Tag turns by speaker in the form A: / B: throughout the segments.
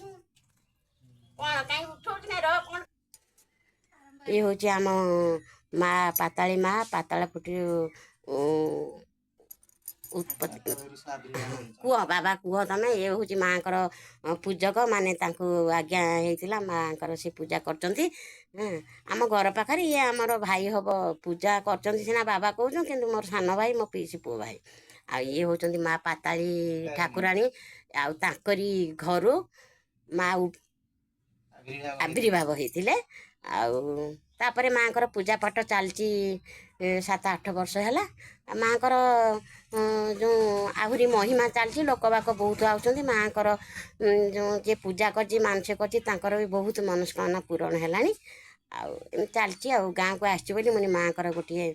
A: ଆସୁ କ'ଣ କାହିଁ ଉଠଉଛି ନା ର କ'ଣ। ଇଏ ହେଉଛି ଆମ ମା ପାତାଳୀ, ମା ପାତାଳ ଫୁଟି ଉତ୍ପତ୍ତି। କୁହ ବାବା, କୁହ ତମେ। ଇଏ ହେଉଛି ମାଆଙ୍କର ପୂଜକ, ମାନେ ତାଙ୍କୁ ଆଜ୍ଞା ହେଇଥିଲା ମାଆଙ୍କର, ସେ ପୂଜା କରୁଛନ୍ତି। ହଁ, ଆମ ଘର ପାଖରେ। ଇଏ ଆମର ଭାଇ ହବ। ପୂଜା କରୁଛନ୍ତି ସିନା ବାବା କହୁଛନ୍ତି, କିନ୍ତୁ ମୋର ସାନ ଭାଇ, ମୋ ପିଇସି ପୁଅ ଭାଇ। ଆଉ ଇଏ ହେଉଛନ୍ତି ମା ପାତାଳୀ ଠାକୁରାଣୀ। ଆଉ ତାଙ୍କରି ଘରୁ ମା ଆବିର୍ଭାବ ହେଇଥିଲେ। ଆଉ ତାପରେ ମାଆଙ୍କର ପୂଜା ପାଠ ଚାଲିଛି 7-8 ବର୍ଷ ହେଲା। ମାଆଙ୍କର ଯେଉଁ ଆହୁରି ମହିମା ଚାଲିଛି, ଲୋକବାକ ବହୁତ ଆଉଛନ୍ତି। ମାଆଙ୍କର ଯେଉଁ ଯିଏ ପୂଜା କରିଛି, ମାନସିକ କରିଛି, ତାଙ୍କର ବି ବହୁତ ମନସ୍କାମନା ପୂରଣ ହେଲାଣି। ଆଉ ଏମିତି ଚାଲିଛି। ଆଉ ଗାଁକୁ ଆସିଛି ବୋଲି ମୁଁ ମାଆଙ୍କର ଗୋଟିଏ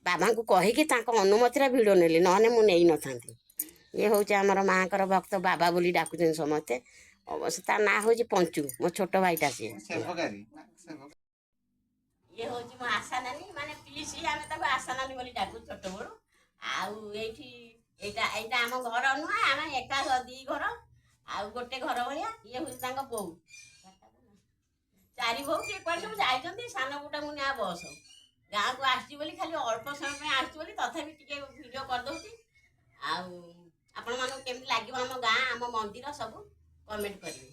A: ବାବାଙ୍କୁ କହିକି ତାଙ୍କ ଅନୁମତିରେ ଭିଡ଼ିଓ ନେଲି, ନହେଲେ ମୁଁ ନେଇନଥାନ୍ତି। ଇଏ ହେଉଛି ଆମର ମାଆଙ୍କର ଭକ୍ତ, ବାବା ବୋଲି ଡାକୁଛନ୍ତି ସମସ୍ତେ। ଅବଶ୍ୟ ତା ନାଁ ହେଉଛି ପଞ୍ଚୁ, ମୋ ଛୋଟ ଭାଇଟା ସିଏ। ଇଏ ହେଉଛି ମୋ ଆଶା ନାନୀ, ମାନେ ପିଇସି। ଆମେ ତାକୁ ଆଶା ନାନୀ ବୋଲି ଡାକୁ ଛୋଟବେଳୁ। ଆଉ ଏଇଠି ଏଇଟା ଆମ ଘର ନୁହେଁ, ଆମେ ଏକା ଦି ଘର ଆଉ ଗୋଟେ ଘର ଭଳିଆ। ଇଏ ହେଉଛି ତାଙ୍କ ବୋଉ, ଚାରି ବୋଉ। କିଏ କୁଆଡ଼େ ସବୁ ଯାଇଛନ୍ତି। ସାନ ବୋଉଟା ମୁଁ ନିଆ ବସ ଗାଁକୁ ଆସିଛି ବୋଲି, ଖାଲି ଅଳ୍ପ ସମୟ ପାଇଁ ଆସିଛି ବୋଲି ତଥାପି ଟିକେ ଭିଡ଼ିଓ କରିଦେଉଛି। ଆଉ ଆପଣମାନଙ୍କୁ କେମିତି ଲାଗିବ ଆମ ଗାଁ, ଆମ ମନ୍ଦିର ସବୁ କମେଣ୍ଟ କରିବେ।